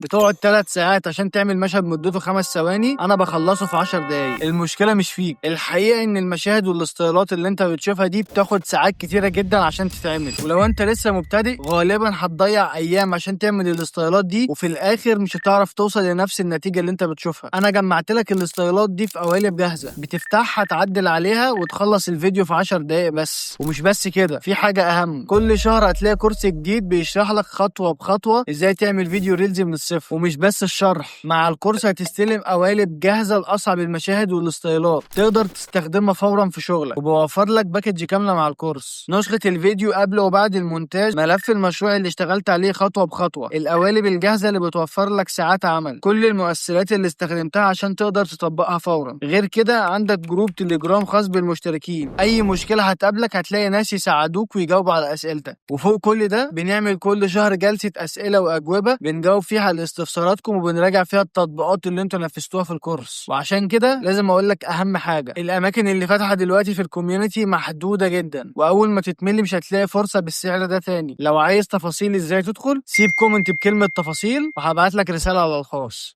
بتقعد 3 ساعات عشان تعمل مشهد مدته 5 ثواني، انا بخلصه في 10 دقايق. المشكلة مش فيك، الحقيقة ان المشاهد والاستايلات اللي انت بتشوفها دي بتاخد ساعات كتيرة جدا عشان تتعمل، ولو انت لسه مبتدئ غالبا هتضيع ايام عشان تعمل الاستايلات دي، وفي الاخر مش هتعرف توصل لنفس النتيجة اللي انت بتشوفها. انا جمعت لك الاستايلات دي في قوالب جاهزة، بتفتحها تعدل عليها وتخلص الفيديو في 10 دقايق بس. ومش بس كده، في حاجة اهم، كل شهر هتلاقي كورس جديد بيشرح لك خطوة بخطوة ازاي تعمل فيديو reels من الصفر. ومش بس الشرح، مع الكورس هتستلم قوالب جاهزة لاصعب المشاهد والاستايلات تقدر تستخدمها فورا في شغلك. وبوفر لك package كاملة مع الكورس، نسخه الفيديو قبل وبعد المونتاج، ملف المشروع اللي اشتغلت عليه خطوة بخطوه، القوالب الجاهزة اللي بتوفر لك ساعات عمل، كل المؤثرات اللي استخدمتها عشان تقدر تطبقها فورا. غير كده عندك group تليجرام خاص بالمشتركين، اي مشكلة هتقابلك هتلاقي ناس يساعدوك ويجاوبوا على اسئلتك. وفوق كل ده بنعمل كل شهر جلسه اسئلة واجوبه بنجاوب فيها على استفساراتكم وبنراجع فيها التطبيقات اللي انتوا نفذتوها في الكورس. وعشان كده لازم اقول لك اهم حاجة، الاماكن اللي فاتحة دلوقتي في ال community محدودة جدا، واول ما تتملي مش هتلاقي فرصة بالسعر ده تاني. لو عايز تفاصيل ازاي تدخل، سيب comment بكلمه تفاصيل وهبعت لك رسالة على الخاص.